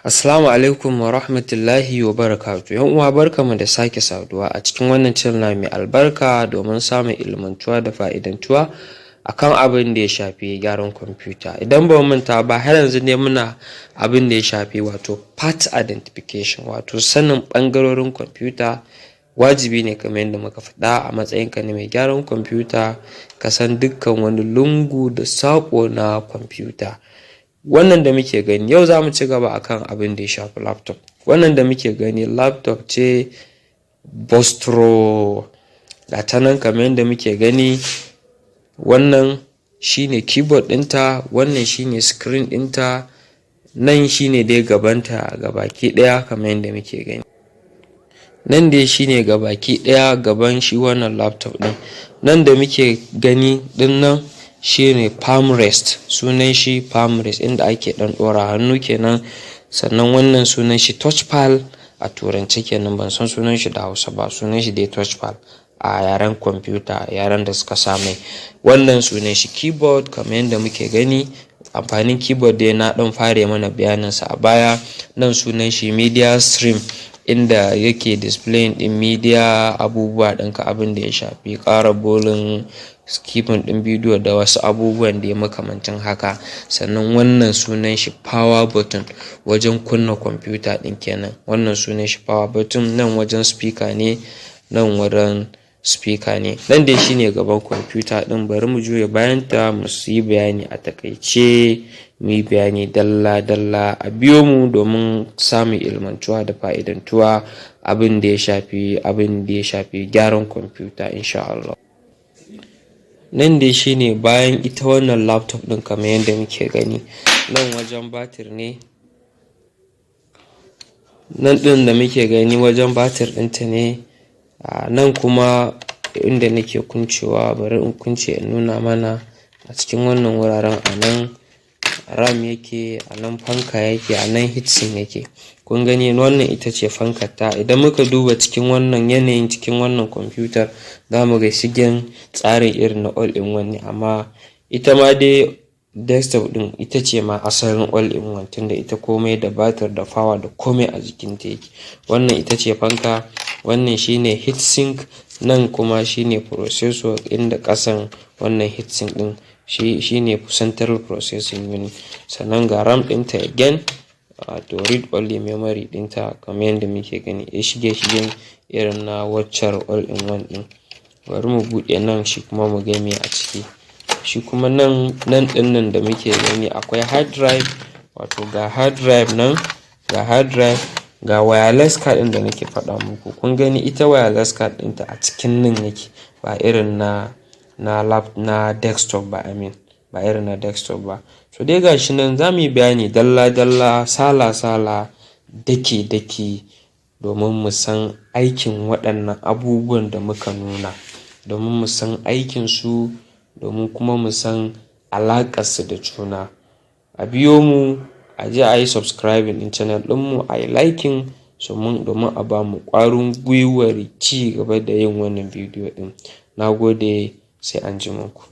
Assalamu alaikum wa rahmatullahi wa barakatuh. ‘Yan uwa, barkanmu da sake saduwa a cikin wannan channel mai albarka domin samun ilmantuwa da fa'idantuwa akan abin da ya shafi gyaran kwamfuta. Idan ba mu manta ba, har yanzu ne muna abin da ya shafi, wato part identification, wato sanin ɓangarorin kwamfuta. Wajibi ne, kamar yadda muka faɗa, a matsayinka na mai gyaran kwamfuta ka san dukkan wani lungu da saƙo na kwamfuta. Wannan da muke gani, yau za mu ci gaba akan abin da ya shafi laptop. Wannan da muke gani laptop ce Vostro, ga ta nan kamar yadda muke gani. Wannan shine keyboard ɗinta, wannan shine screen ɗinta, nan shine dai gabanta gabaki ɗaya kamar yadda muke gani. Nan dai shine gabaki ɗaya gaban shi wannan laptop ɗin. Nan da muke gani ɗin nan shine palm rest, sunan shi palm rest, inda ake ɗan ɗora hannu kenan. Sannan wannan sunan shi touchpad a turance kenan, ban san sunan shi da Hausa ba, sunan shi dai touchpad a yaren kwamfuta, yaren da suka sa mai. Wannan sunan shi keyboard kamar yadda muke gani. Amfanin keyboard dai na ɗan fara mana bayaninsa a baya. Nan sunan shi media stream, inda yake displaying ɗin media abubuwa ɗinka, abin da ya shafi ƙara volume, skipping ɗin bidiyo da wasu abubuwan da ya makamancin haka. Sannan wannan sunan shi power button, wajen kunna kwamfuta ɗin kenan. Wannan sunan shi power button. Nan wajen speaker ne, nan wurin speaker ne. Nan dai shine gaban kwamfuta ɗin. Bari mu juya bayan ta mu yi bayani a taƙaice, mu yi bayani dalla dalla. A biyo mu domin samun ilmantuwa da fa'idantuwa abin da ya shafi gyaran kwamfuta, insha Allah. Nan dai shine bayan ita wannan laptop ɗin kamar yadda muke gani. Nan wajen batir ne, nan ɗin da muke gani wajen batir ɗinta ne. Nan kuma inda nake kuncewa, bari in kunce in nuna mana a cikin wannan wuraren, a nan RAM yake, a nan fanka yake, a nan heatsink yake. Kun gani, wannan ita ce fankar ta. Idan muka duba cikin wannan yanayin cikin wannan kwamfutar, za mu ga shigen tsarin irin na all in one ne, amma ita ma dai desktop ɗin ita ce ma asalin all in one, tunda ita komai da batir da power da komai a jikinta yake. Wannan ita ce fanka, wannan shine heatsink, nan kuma shine processor, inda ƙasan wannan heatsink ɗin shi shine central processing unit. Sannan ga RAM ɗinta again, wato read only memory ɗinta kamar yadda muke gani, ya shige shigen irin na waccar all in one ɗin. Bari mu buɗe nan shi kuma mu ga me a ciki. Shi kuma nan, nan ɗin nan da muke gani akwai hard drive, wato ga hard drive nan, ga hard drive, ga wireless card ɗin da nake faɗa muku. Kun gani, ita wireless card ɗinta a cikin nan yake, ba irin na desktop ba, I mean ba irin na desktop ba. So dai ga shi nan za mu yi bayani dalla dalla, sala sala, daki daki, domin mu san aikin waɗannan abubuwan da muka nuna, domin mu san aikinsu, domin kuma mu san alaƙarsu da juna. A biyo mu, a je a yi subscribing ɗin channel ɗinmu, a yi liking domin a ba mu ƙwarin gwiwar ci gaba da yin wannan bidiyo ɗin. Na gode, sai anjima ku.